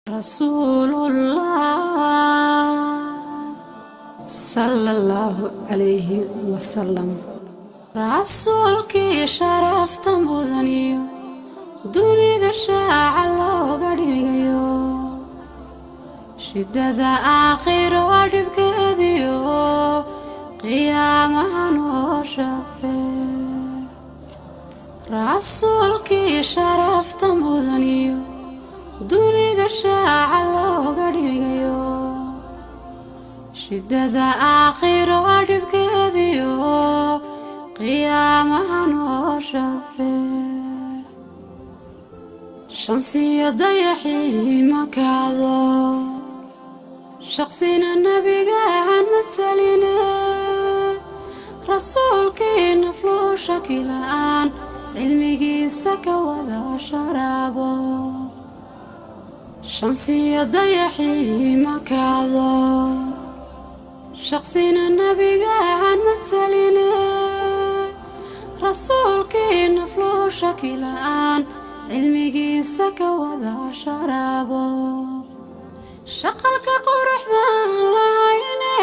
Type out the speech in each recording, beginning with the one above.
Rasuulullah sala Allahu calayhi wasalam. Rasuulkii sharafta mudaniyo, dunida shaaca looga dhigayo, shidada aakhiro dhibkeediyo, qiyaamaha noo shafee. Rasuulkii sharafta mudaniyo, dunida shaaca looga dhigayo, shidada aakhiro dhibkeediyo, qiyaamaha noo shafee. Shamsiyo dayaxii makaado, shaqsina nebigaan mataline. Rasuulkii nafluu shaki la'aan cilmigiisa ka wada sharaabo. Shamsiyo dayaxii makaado, shaqsina nebigaan mataline. Rasuulkii nafluu shaki la'aan cilmigiisa ka wada sharaabo. Shaqalka quruxdan lahayne,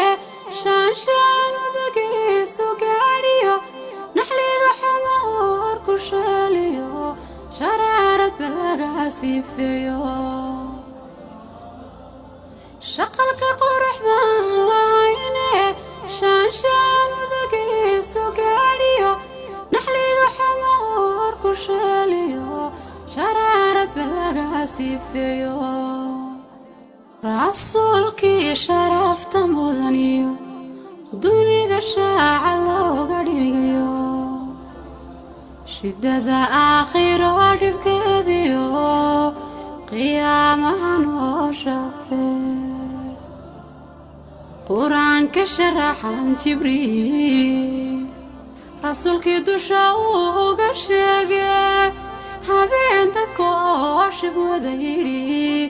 shaanshaan udagiisu gaadhiyo, naxliga xumo hor ku sheeliyo, sharaarad ba laga sifeeyo. Shaqalka quruxdan lahayne, shaanshaan udagiisu gaadhiyo, naxliga xumo hor ku sheeliyo, sharaarad ba laga sifeeyo. Rasuulkii sharafta mudaniyo, dunida shaaca looga dhigayo, shidada aakhiro dhibkeediyo, qiyaamaha noo shafee. Qur-aanka sharaxan Jibriil rasuulkii dusha uu uga sheegay, habeen dadka oo shib wada yidhi,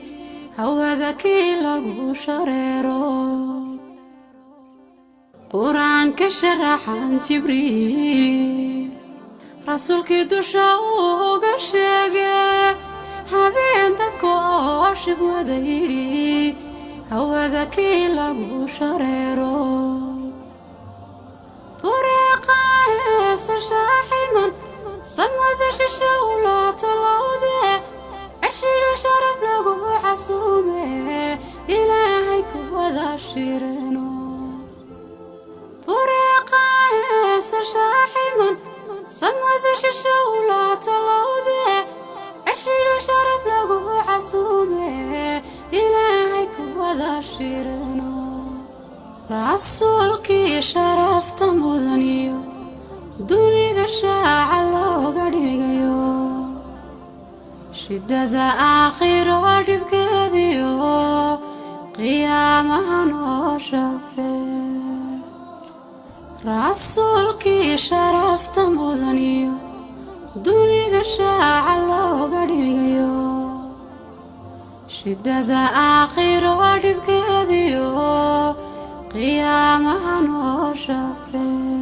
hawada kii lagu shareero. Qur-aanka sharaxan Jibriil rasuulkii dusha uu uga sheegay, habeen dadka oo shib wada yidhi, hawada kii lagu shareero. Bureeqaheesa shaaximan, samada shisha ulaata lowde, ceshiga sharaf lagu xasuume, Ilaahay ku wada shireno. Bureeqaheesa shaaximan, samada shisha ulaata lowde, ceshiga sharaf lagu xasuume, Ilaahay ku wada shireno. Rasuulkii sharafta mudaniyo, dunida shaaca looga dhigayo, shidada aakhiro dhibkeediyo, qiyaamaha noo shafee. Rasuulkii sharafta mudaniyo, dunida shaaca looga dhigayo, shidada aakhiro dhibkeediyo, qiyaamaha noo shafee.